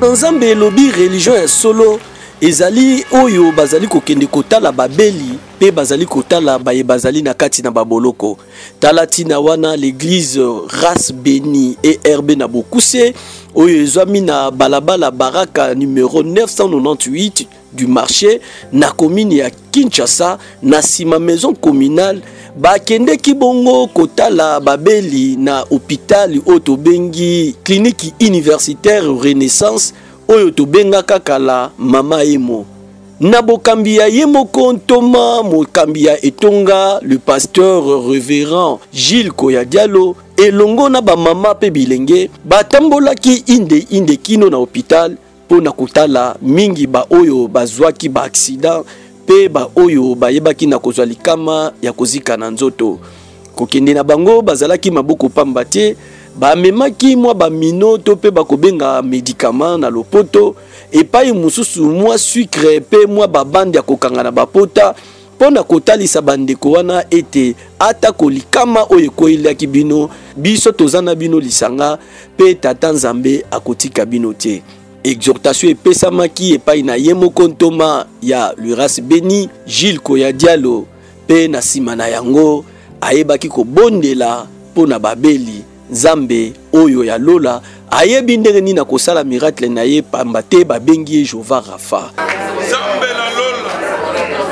Nzambe elobi religion ya solo ezali oyo bazali kokende kotala babeli mpe bazali kotala baye bazali na kati na baboloko. Tala ntina wana l'église Race Bénie ERB na bokuse oyo ezwami na balabala Baraka numero 998 du marché na commune ya Kinshasa na sima maison communale bakendeki bongo kotala babeli na hôpital oyo tobengi clinique universitaire Renaissance oyo tobengaka kala Mama Emo. Na bokambi ya ye moko ntoma mokambi ya etonga le pasteur reverend Gilles Koyadialo elongo na bamama mpe bilenge batambolaki inde inde kino na hôpital mpo na kotala mingi baoyo bazwaki ba accident mpe baoyo bayebaki na kozwa likama ya kozika na nzoto. Kokende na bango bazalaki maboko pamba te, bamemaki mwa bamino to mpe bakobenga medikama na lopoto, epai mosusu mwa sucre mpe mwa babande ya kokanga na bapota mpo na kotalisa bandeko wana ete atako likama oyo ekweyelaki bino, biso toza na bino lisanga mpe Tata Nzambe akotika bino te. Exhortation epesamaki epai na ye moko ntoma ya Luras Beni, Gilles Koyadialo, mpe na nsima na yango ayebaki kobondela mpo na babeli. Nzambe oyo ya lola ayebi ndenge nini akosala miracle na ye, pamba te babengi ye Jehova Rafa. Nzambe na lola,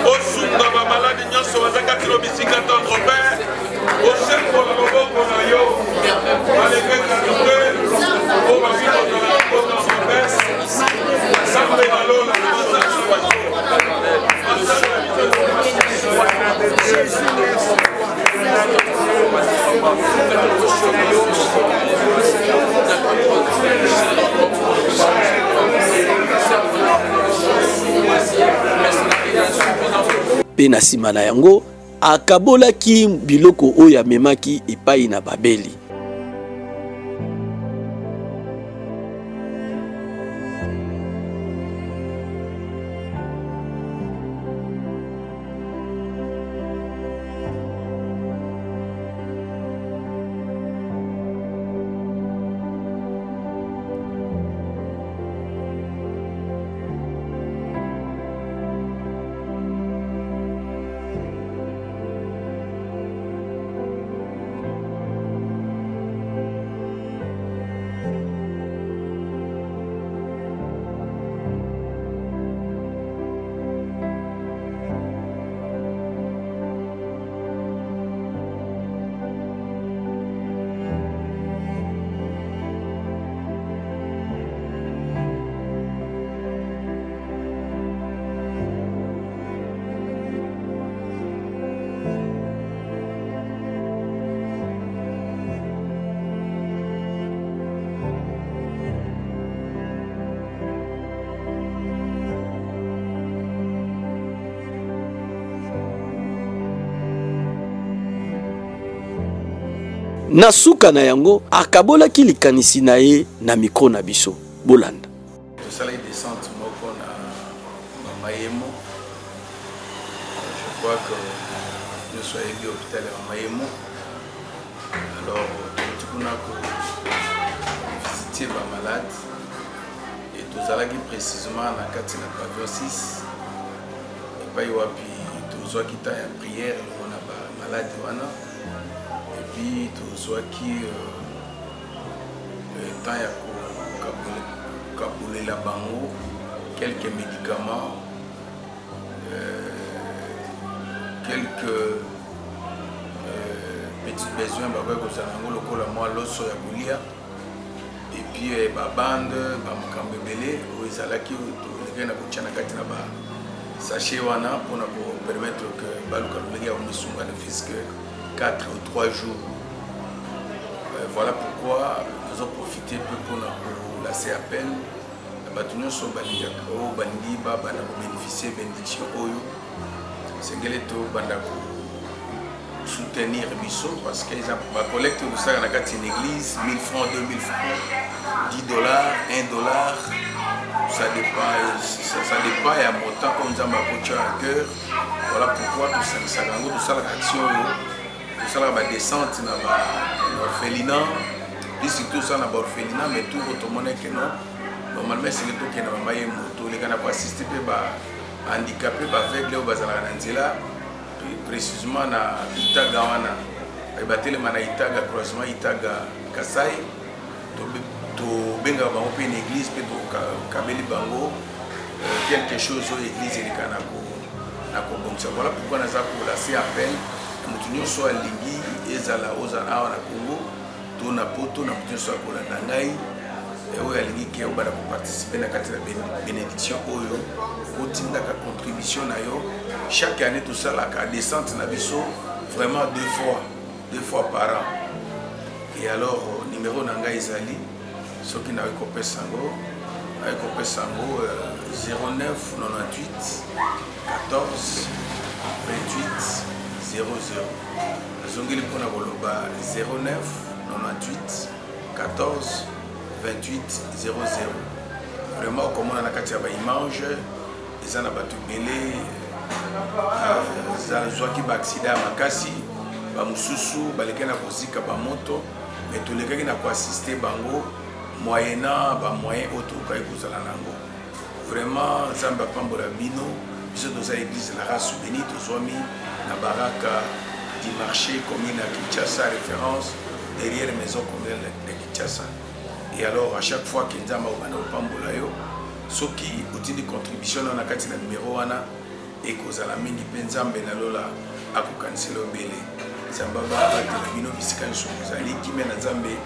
osunga bamaladi nyonso baza kati na bisika tendre père, osembola loboko na yo malgré qualité oyo bazwi kozala na tendre père. Nzambe na lola, Mpe na nsima na yango akabolaki biloko oyo amemaki epai na babeli. Na suka na yango, akabolaki likanisi na ye na micro na biso. Bolanda. Tosalaki descente moko na Mama Yemo. Je crois que nyonso ayebi hôpital ya Mama Yemo. Alors touti kuna ko visiter ba malades et tozalaki précisément na kati na pavillon 6 epai wapi tozwaki temps ya prière elongo na ba malades wana et puis tozwaki temps ya kokabolela bango quelques médicaments, quelques petits besoins bakoki kozala yango lokola mwa loso ya kolia et puis babande bamakambo ebele oyo ezalaki tolekaki na kotia na kati na ba sachet wana mpona kopermettre que baluka lolenge ya komisunga ne fût-ce que 4 ou 3 jours. Voilà pourquoi nazo profiter mpe mpona kolancer appel na bato nyonso balingaka oyo balingi babanda kobénéficie bénédiction oyo esengeli tobanda kosoutenir biso parce que eza bacollecte oyo tosalaka na kati ya église 1000 francs, 2000 francs, 10 $, 1 $, ça dépend, ça dépend ya montant oyo Nzambe akotia à cœur. Voilà pourquoi tosangisaka yango, tosalaka action oyo, tosalaka badescente na baorphelinat, puis surtout osala na baorphelinat, mais tour oyo tomonaki non. Normalement esengeli tokende na bamayembo, toleka na koassiste mpe bahandicapé, baaveugle oyo bazalaka na nzela, précisément na Itaga wana, batelema na Itaga, croisement Itaga Kasai. Tobengaka bango mpe na église mpe tokabeli bango quelque chose oyo église eleka na kobongisa. Voilà pourquoi naza kolancer appel na moto nyonso alingi, ezala ozala awa na Congo to na Poto, na moto nyonso akolanda ngai oyo alingi ke obanda koparticiper na kati na bénédiction oyo, otindaka contribution na yo. Chaque année tosalaka descente na biso vraiment deux fois, deux fois par an. Et alors numéro na ngai ezali, soki nakoki kopesa yango, nakoki kopesa yango 09 98 14 28 00. Nazongeli mpona koloba 09 98 14 28 00. Vraiment okomona na kati ya baimage eza na bato ebele azwaki baaccident ya makasi, bamosusu balekaki na kozika bamoto, mais tolekaki na koassiste bango moyennant bamoyen oyo tokokaki kozala na yango. Vraiment Nzambe apambola bino. Biso toza église La Race Béni, tozwami na Baraka du Marché, commune ya Kinshasa, référence derrière maison communale de Kinshasa. Et alors à chaque fois ke Nzambe akobanda kopambola yo, soki otindi contribution na kati na numero wana, ekozala mingi mpe Nzambe na lola akokanisela obele. Nzambe abatela bino bisika nyonso bozali. Kimia na Nzambe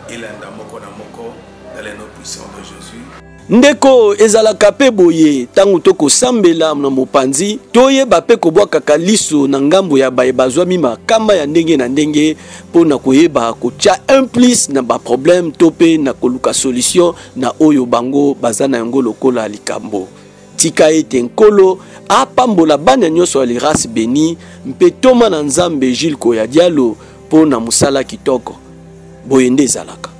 elanda moko na moko dans le nom puissant de Jésus. Ndeko, ezalaka mpe boye ntango tokosambela na mopanzi, toyeba mpe kobwakaka liso na ngambo ya baye bazwami makama ya ndenge na ndenge, mpo na koyeba kotya un plus na baproblème to mpe na koluka solution na oyo bango baza na yango lokola likambo. Tika ete Nkolo apambola bana nyonso ya Lirace Beni mpe toma na Nzambe Jules Koya Dialo mpo na mosala kitoko. Boye nde ezalaka.